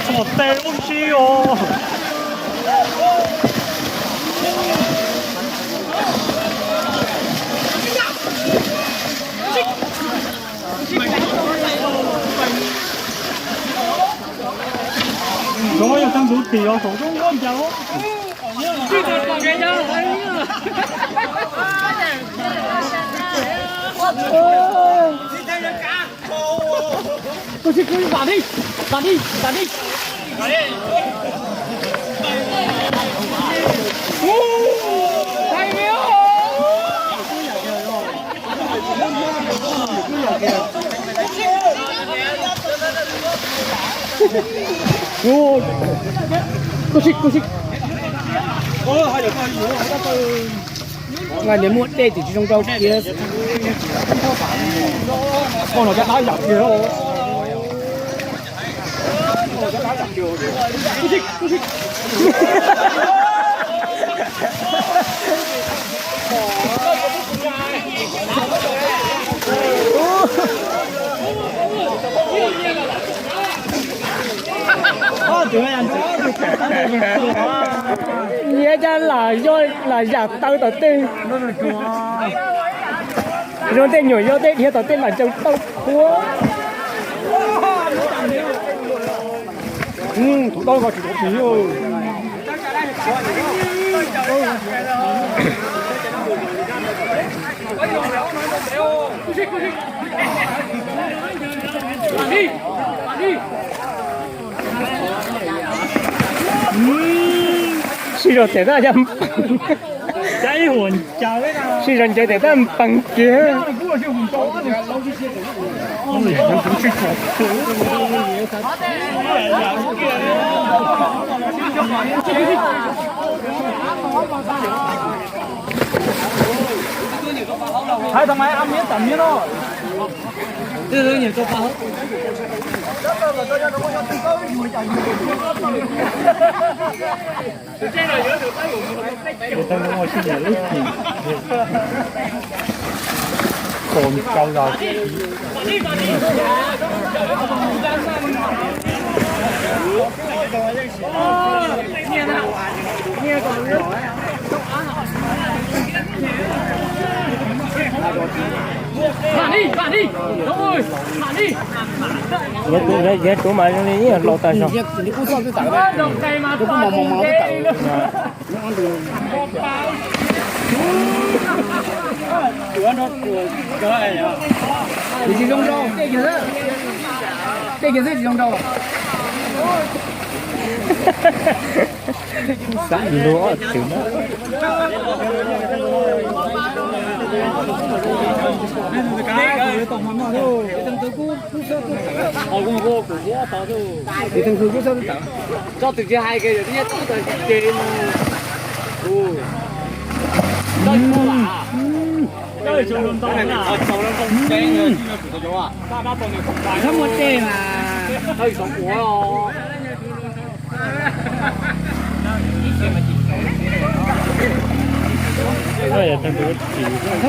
Txog tes ub si os. Cov yog tag tus tim os, thaum zoo nkauj ncaus. Tus si kuv vam di, vam di, vam di. Koj si, koj si. Nqaij niag muaj dej tim tsis zoo rau kiag. Koj no cab dab yam kiag. Nyiav cab lam yog lam yam taw tom tej. Zoo tej nyuam yog tej dhia tom tej mam ncaws tau qhuav. Tus dab no tsis tau tiv. Sib zog tes tab yam npees. Sib zog ncaws tes tab npees kiag. Hais tau mas a miab tam miab no. Ua tau ua sib nyiam lub cim. Kaus kaus los. Nyiav tus, nyiav tus mas zoo li ib yam laus tag zog. Tsis zoo rau, tej kiag xwb, tej kiag xwb tsis zoo rau. Xav luag tsev na. Tso tus tsis hais kiag, yog tib nyab tub tau ces mus. Ua, tau ntau ntau. Txhob muaj dej mas. Txhob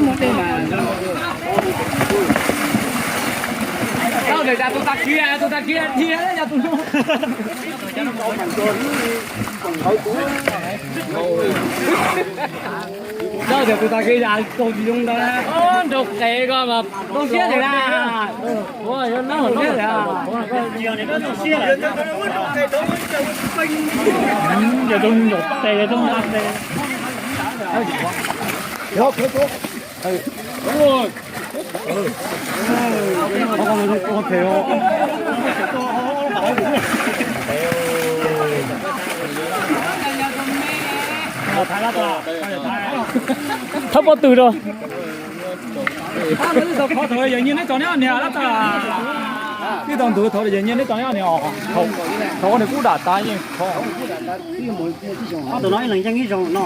muaj dej mas. Tau ntawm yam tus tag kis, tus tag kis dhia yam tus no. Tau ntawm tus tag kis yam tus tsis zoo ntawd. Nraug qev ko mas zoo siab tiag na. Zoo siab tiag na. Yog tus nyuam tes, tus nyuam tes. Thawb pob tw rau. Qhov thaum yog nyiag neb tso neb niag lab tag. Ib tau ntug thov nyiaj neb tau nyob ni os. Thov nws kub dam tas yeej thov. Tus no ib leeg yeej ib zoo no.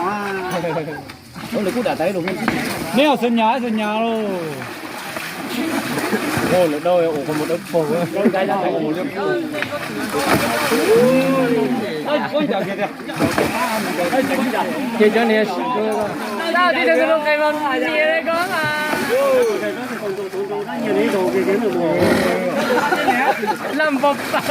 Neb yog xeem nyas xeem nyas lauj. Lawv dawb ua qhov muag dawb paug. Ces cov niag laj npog pawg.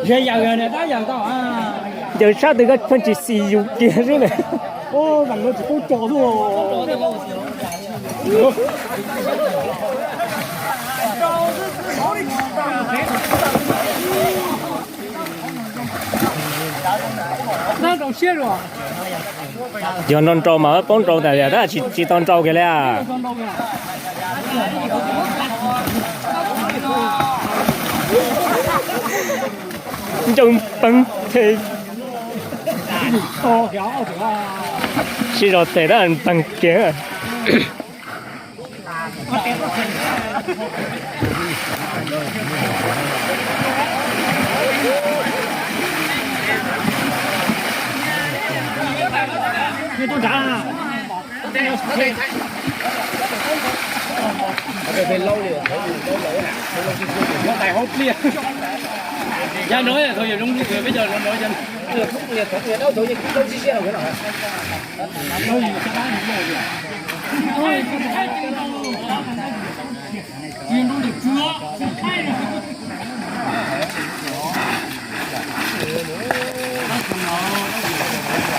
Yog yawm niag dab yawm tau. Yawm sab twg koj pheej tsis xis yus kiag xwb na. Ua vas lawv tsis tub tso xwb. Yog nrau nrau mas poob nrau tas tab tsis tau nrau kiag li. Ncoo peev the. Sib zog tes tab peeg kiag.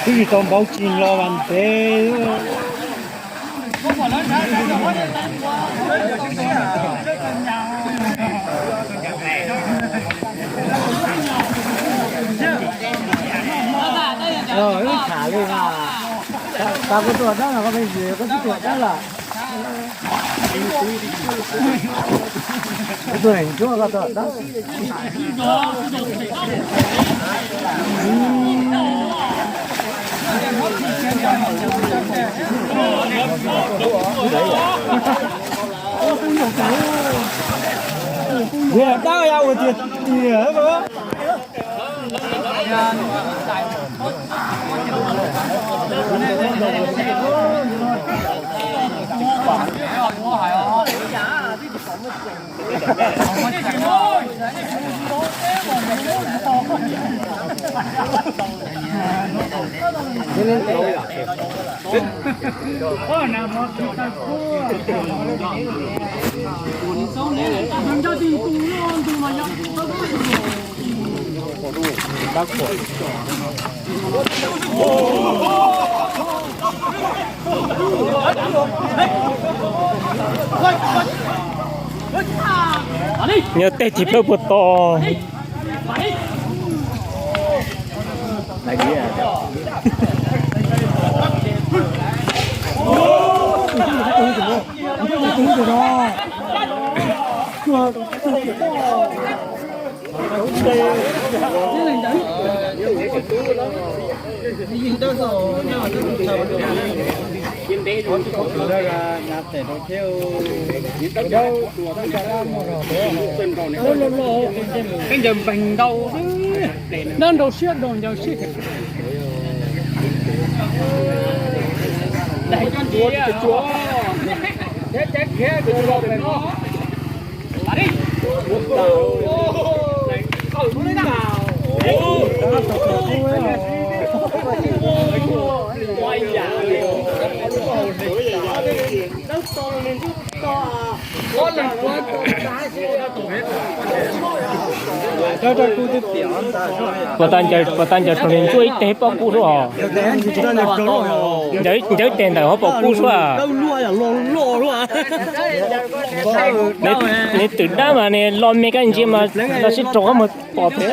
Twb tsis tau npau tsis los vas ntev. Wb tham li mas, tas kuv tuaj dab los koj me ntsis koj twb tuaj dab lawm. Kuv tuaj ntsuab koj tuaj dab. Ua dab ya ua tiag tiag. Nyob tej tis plawb puag to. Khaub ncaws npeeg ntau xwb, dab nrau siab dua ncaws siab. Daig cov ncuav tsuag tsuag, thiab cab khiav tsuag tsuag pem no. Puas tas ncaws, puas tas ncaws raug li ntsuab ib teg pom kub suab os. Ncaws ib teg ntawm ho pom kub suab. Nws twm dab mas nws lo me kab ntsia mas los sib raug qab muag pom pem.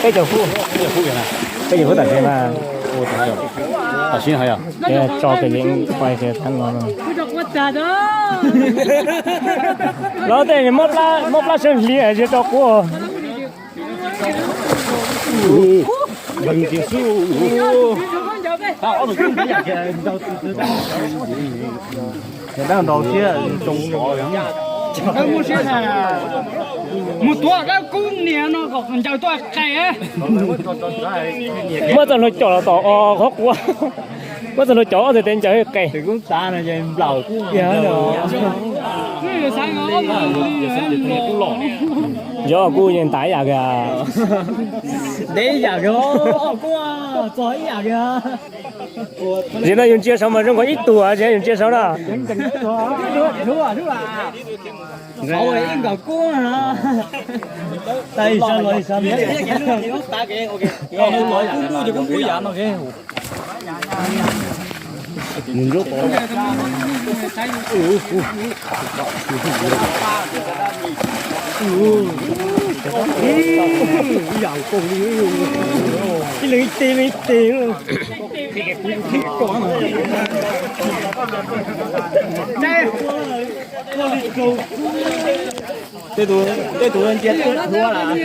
Peb caug phút, peb caug phút tam sim mas. Tam sim no yog tso kws yeej pais kiag thab no. Los tej mob plab sawv hliv tsis tso quav. Mus tuav dawb kub niag no kom ncaws tuaj qe. Muab txoj hlua caum los tom qhov quav. Muab txoj hlua caum ob tug tes ncaws qe. Yog kuj yeej ntais yam kawg. Ntev yam kawg, txog ib yam kawg. Nim no yus ntsia saud mas zoo nkaus ib tug, tsis yog yus ntsia saud na. Ib leeg ib teg, ib leeg ib teg. Tej tus ntsia hlua lawm.